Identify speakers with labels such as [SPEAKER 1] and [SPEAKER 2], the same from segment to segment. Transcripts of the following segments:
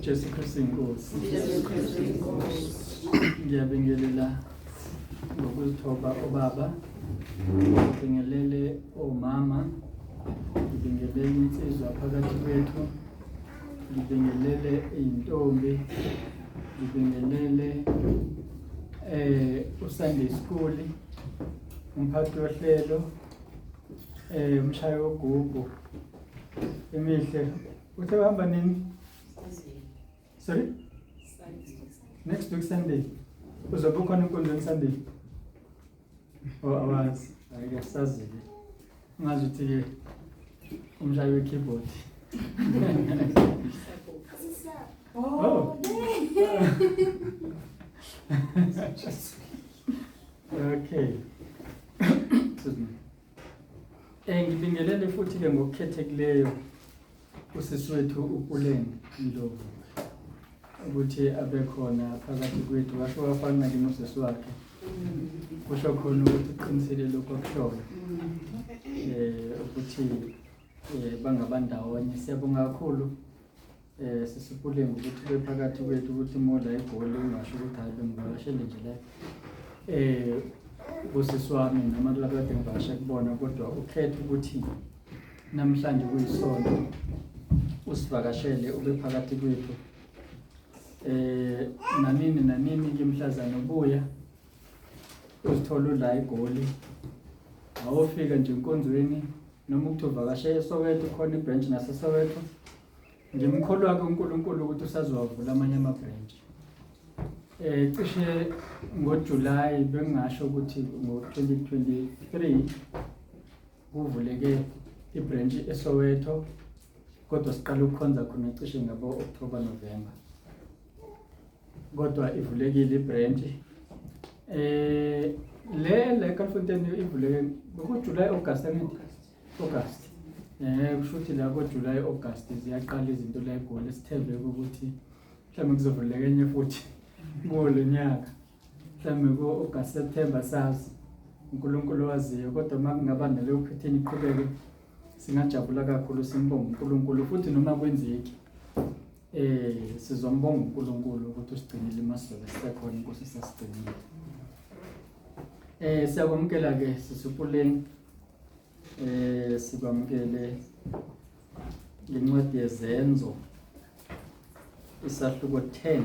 [SPEAKER 1] Jesu Kristu inkosi.
[SPEAKER 2] Jesu Kristu inkosi.
[SPEAKER 1] Ngiyabingelela ngokuzithoba obaba, ngibingelele omama, ngibingelele insizwa phakathi kwethu, ngibingelele intombi, ngibingelele uSunday School, umphathi wohlelo, umshayi wogubhu. Emihle, uthe uhamba nini? Sorry? Next week Sunday. Uzobe ukhona enkonzweni Sunday? Oh, awazi. Hayi-ke sazi-ke. Ungazi ukuthi-ke umshayi we-keyboard. Oh. Okay. Excuse me. Ngibingelele futhi-ke ngokukhethekileyo usisi wethu uPuleng Ndlovu ukuthi abe khona phakathi kwethu, washo wafana ke nosisi wakhe, kusho khona ukuthi uqinisile lokhu akushoyo, ukuthi bangabandawonye. Siyabonga kakhulu sisi Puleng ukuthi ube phakathi kwethu, ukuthi mola eGoli ungasho ukuthi hayi bengivakashele nje la kusisi wami noma kulabo kade ngivakashe kubona, kodwa ukhethe ukuthi namhlanje kuyisonto usivakashele ube phakathi kwethu. Nanini nanini ke mhlazana ubuya uzithola ula eGoli, awufika nje enkonzweni noma ukuthi uvakashe eSoweto, khona ibranch naseSoweto. Ngimkholwa ke uNkulunkulu ukuthi usazowavula amanye ama-branch. Cishe ngoJuly bengingasho ukuthi ngo-2023 kuvuleke ibranch eSoweto, kodwa siqala ukukhonza khona cishe ngabo October, November, kodwa ivulekile ibranch. Le Kaalfontein ivuleke ngokuJuly, August, angithi August. Kusho ukuthi la ko-July, August ziyaqala izinto la eGoli. Sithembe ukuthi mhlawumbe kuzovuleka enye futhi kuwo lo nyaka, mhlawumbe ko-August, September, sazi uNkulunkulu waziyo, kodwa uma kungaba naleyo phetheni iqhubeke singajabula kakhulu, simbonge uNkulunkulu futhi. Noma kwenzeki sizombonga uNkulunkulu ukuthi usigcinile masizobe sisekhona, inkosi isasigcinile. Siyakwamukela ke sisi Puleng, sikwamukele ngencwadi yeZenzo isahluko 10,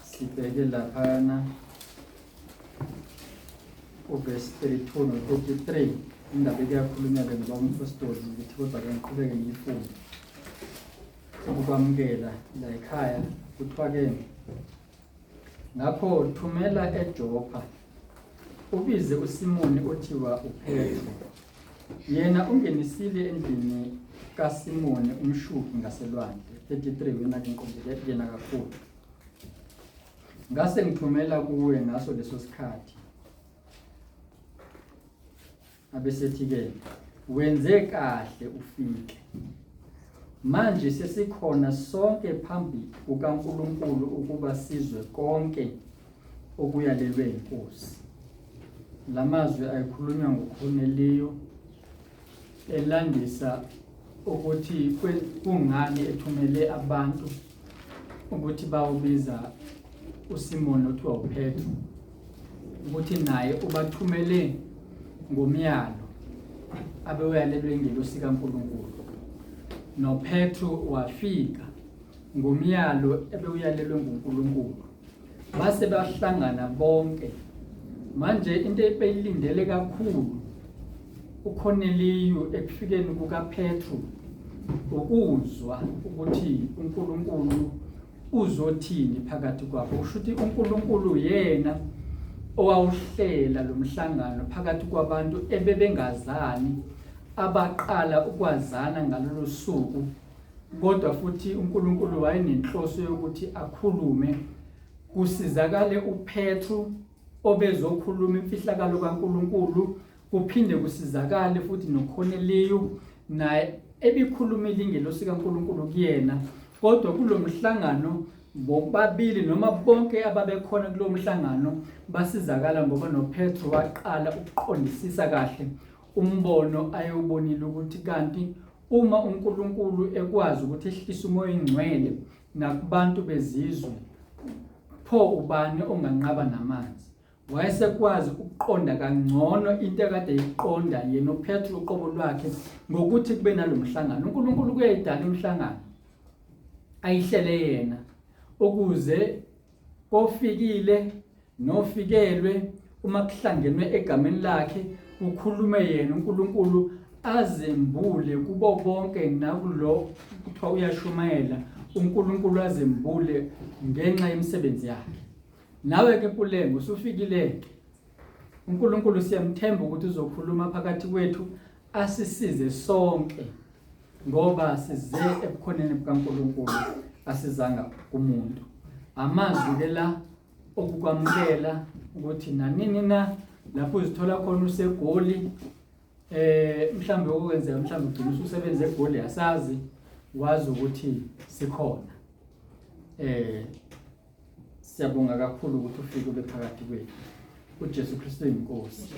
[SPEAKER 1] sibheke laphana uvesi 32 no 33. Indaba ekuyakhulunywa-ke ngoba umpostoli ukuthi, kodwa ke ngiqhubeke ngiyifunde ukukwamukela la ekhaya. Kuthiwa-ke, ngakho thumela eJopha ubize uSimoni othiwa uPetro, yena ungenisile endlini kaSimoni umshuki ngaselwandle. 33 wena ke ngiqondile yena kakhulu. Ngase ngithumela kuwe ngaso leso sikhathi. Abesethi-ke, wenze kahle ufike. Manje sesikhona sonke phambi kukaNkulunkulu ukuba sizwe konke okuyalelwe inkosi. Lamazwi ayikhulunywa nguKorneliyo elandisa ukuthi kungani ethumele abantu ukuthi bawubiza uSimon othiwa uPetro, ukuthi naye ubathumele ngomyalo abewuyalelwe ingelosi kaNkulunkulu, noPetro wafika ngomyalo ebewuyalelwe nguNkulunkulu, base bahlangana bonke. Manje into ebeyilindele kakhulu uKorneliyu ekufikeni kukaPetru ukuzwa ukuthi uNkulunkulu uzothini phakathi kwabo. Kusho ukuthi uNkulunkulu yena owawuhlela lo mhlangano phakathi kwabantu ebebengazani, abaqala ukwazana ngalolu suku, kodwa futhi uNkulunkulu wayenenhloso yokuthi akhulume kusizakale uPetru obezokhuluma imfihlakalo kaNkulunkulu, kuphinde kusizakale futhi noKorneliyu naye ebikhulumile ingelosi kaNkulunkulu kuyena. Kodwa kulomhlangano bobabili noma bonke ababekhona kulo mhlangano basizakala, ngoba noPetru waqala ukuqondisisa kahle umbono ayewubonile ukuthi kanti Uma uNkulunkulu ekwazi ukuthi ehlise umoya oyingcwele nakubantu bezizwe, pho ubani onganqaba namanzi? Wayesekwazi ukuqonda kangcono into ekade eyiqonda yena uPetru uqobo lwakhe ngokuthi kube nalomhlangano. uNkulunkulu kuyayidala imihlangano ayihlele yena ukuze kofikile nofikelwe uma kuhlangenwe egameni lakhe kukhulume yena uNkulunkulu azembule kubo bonke nakulo kuthiwa uyashumayela uNkulunkulu azembule ngenxa yemisebenzi yakhe. Nawe ke Puleng usufikile ke. uNkulunkulu siyamthemba ukuthi uzokhuluma phakathi kwethu asisize sonke ngoba size ebukhoneni bukaNkulunkulu asizanga kumuntu. Amazwi ke la okukwamukela ukuthi nanini na lapho uzithola khona useGoli eh mhlambe okwenzeka mhlambe ugcina ususebenza eGoli asazi wazi ukuthi sikhona eh Siyabonga kakhulu ukuthi ufike ube phakathi kwethu. uJesu Kristu inkosi.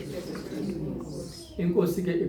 [SPEAKER 1] Inkosi ke.